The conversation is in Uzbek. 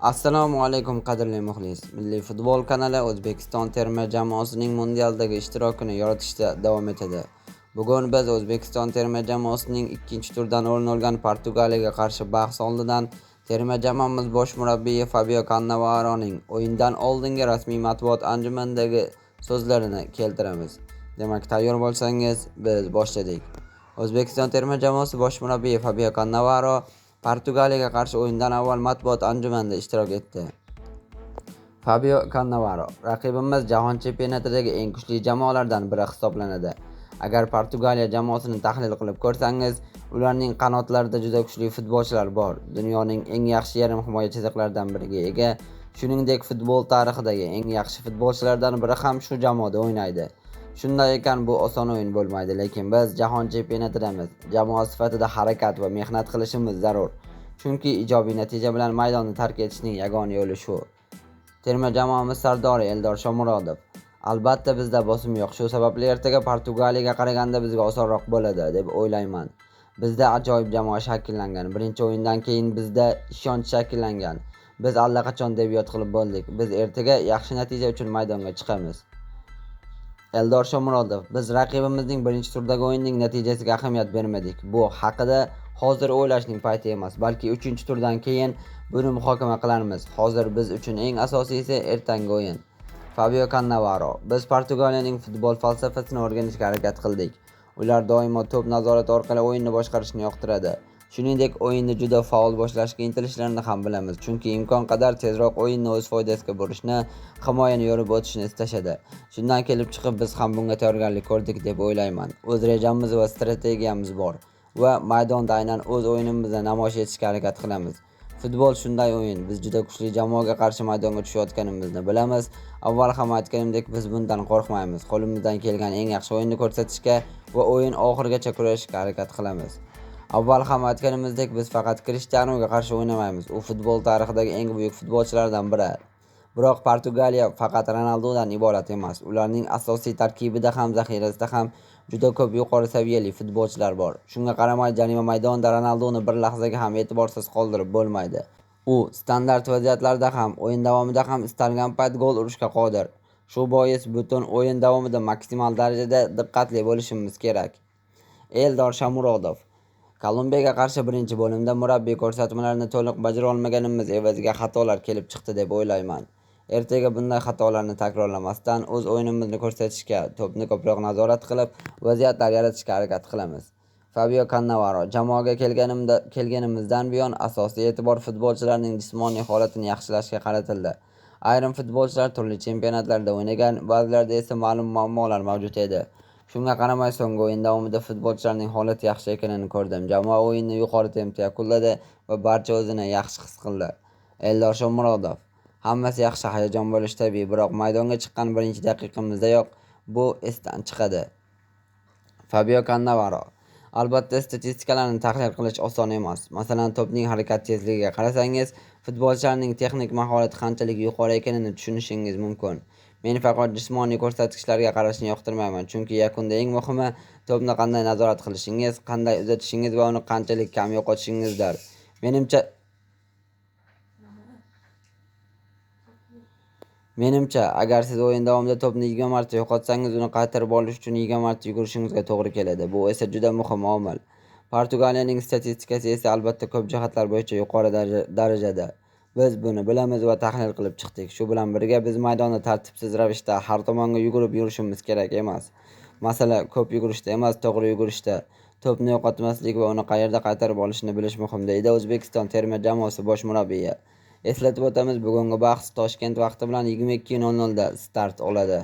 Assalomu alaykum qadrli muxlis. Milliy futbol kanali O'zbekiston terma jamoasining mundialdagi ishtirokini yoritishda davom etadi. Bugun biz O'zbekiston terma jamoasining ikkinchi turdan o'rin olgan Portugaliyaga qarshi bahs oldidan terma jamoamiz bosh murabbiyi Fabio Kannavaroning o'yindan oldingi rasmiy matbuot anjumanidagi so'zlarini keltiramiz. Demak, tayyor bo'lsangiz, biz boshladik. O'zbekiston terma jamoasi bosh murabbiyi Fabio Kannavaro Portugaliyaga qarshi o'yindan avval matbuot anjumanida ishtirok etdi. Fabio Kannavaro: Raqibimiz jahon chempionatidagi eng kuchli jamoalardan biri hisoblanadi. Agar Portugaliya jamoasini tahlil qilib ko'rsangiz, ularning qanotlarida juda kuchli futbolchilar bor. Dunyoning eng yaxshi yarim himoya chiziqlaridan biriga ega, shuningdek futbol tarixidagi eng yaxshi futbolchilardan biri ham shu jamoada o'ynaydi. Shunday ekan, bu oson o'yin bo'lmaydi, lekin biz jahon chempionatidamiz. Jamoa sifatida harakat va mehnat qilishimiz zarur. Chunki ijobiy natija bilan maydonni tark etishning yagona yo'li shu. Terma jamoamiz sardori Eldor Shomurodov: Albatta bizda bosim yo'q. Shu sababli ertaga Portugaliyaga qaraganda bizga osonroq bo'ladi deb o'ylayman. Bizda ajoyib jamoa shakllangan. Birinchi o'yindan keyin bizda ishonch shakllangan. Biz allaqachon debyut qilib bo'ldik. Biz ertaga yaxshi natija uchun maydonga chiqamiz. Eldor Shomurodov: Biz raqibimizning birinchi turdagi o'yinning natijasiga ahamiyat bermadik. Bu haqida hozir o'ylashning payti emas, balki 3-turdan keyin buni muhokama qilarmiz. Hozir biz uchun eng asosiysi ertangi o'yin. Fabio Kannavaro: Biz Portugaliyaning futbol falsafasini o'rganishga harakat qildik. Ular doimo to'p nazorati orqali o'yinni boshqarishni yoqtiradi. Shuningdek, o'yinni juda faol boshlashga intilishlarini ham bilamiz, chunki imkon qadar tezroq o'yinni o'z foydasiga burishni, himoyani yorib o'tishni istashadi. Shundan kelib chiqib biz ham bunga tayyorgarlik ko'rdik deb o'ylayman. O'z rejamiz va strategiyamiz bor va maydonda aynan o'z o'yinimizni namoyish etishga harakat qilamiz. Futbol shunday o'yin. Biz juda kuchli jamoaga qarshi maydonga tushayotganimizni bilamiz. Avval ham aytganimdek, biz bundan qo'rqmaymiz. Qo'limizdan kelgan eng yaxshi o'yinni ko'rsatishga va o'yin oxirigacha kurashishga harakat qilamiz. Avval ham aytganimizdek, biz faqat Krishtianuga qarshi o'ynamaymiz. U futbol tarixidagi eng buyuk futbolchilardan biri. Biroq Portugaliya faqat Ronaldodan iborat emas. Ularning asosiy tarkibida ham, zaxirasida ham juda ko'p yuqori saviyali futbolchilar bor. Shunga qaramay, jarima maydonida Ronaldoni bir lahzaga ham e'tiborsiz qoldirib bo'lmaydi. U standart vaziyatlarda ham, o'yin davomida ham istalgan payt gol urishga qodir. Shu bois butun o'yin davomida maksimal darajada diqqatli bo'lishimiz kerak. Eldor Shomurodov: Kolumbiyaga qarshi birinchi bo'limda murabbiy ko'rsatmalarini to'liq bajara olmaganimiz evaziga xatolar kelib chiqdi deb o'ylayman. Ertaga bunday xatolarni takrorlamasdan o'z o'yinimizni ko'rsatishga, to'pni ko'proq nazorat qilib, vaziyatlar yaratishga harakat qilamiz. Fabio Kannavaro: Jamoaga kelganimizdan buyon asosiy e'tibor futbolchilarning jismoniy holatini yaxshilashga qaratildi. Ayrim futbolchilar turli chempionatlarda o'ynagan, ba'zilarida esa ma'lum muammolar mavjud edi. Shunga qaramay, so'nggi o'yin davomida futbolchilarning holati yaxshi ekanini ko'rdim. Jamoa o'yinni yuqori tempda yakunladi va barcha o'zini yaxshi his qildi. Eldor Shomurodov: Hammasi yaxshi, hayajon bo'lishi tabiiy, biroq maydonga chiqqan birinchi daqiqamizdayoq bu esdan chiqadi. Fabio Kannavaro: Albatta, statistikalarni tahlil qilish oson emas. Masalan, to'pning harakat tezligiga qarasangiz, futbolchilarning texnik mahorati qanchalik yuqori ekanini tushunishingiz mumkin. Men faqat jismoniy ko'rsatkichlarga qarashni yoqtirmayman, chunki yakunda eng muhimi to'pni qanday nazorat qilishingiz, qanday uzatishingiz va uni qanchalik kam yo'qotishingizdir. Menimcha, agar siz o'yin davomida to'pni 20 marta yo'qotsangiz, uni qaytarib olish uchun 20 marta yugurishingizga to'g'ri keladi. Bu esa juda muhim omil. Portugaliyaning statistikasi esa albatta ko'p jihatlar bo'yicha yuqori darajada. Biz buni bilamiz va tahlil qilib chiqdik. Shu bilan birga biz maydonda tartibsiz ravishda har tomonga yugurib yurishimiz kerak emas. Masala ko'p yugurishda emas, to'g'ri yugurishda. To'pni yo'qotmaslik va uni qayerda qaytarib olishni bilish muhim, deydi O'zbekiston terma jamoasi bosh murabbiyi. Eslatib o'tamiz, bugungi bahs Toshkent vaqti bilan 22:00 da start oladi.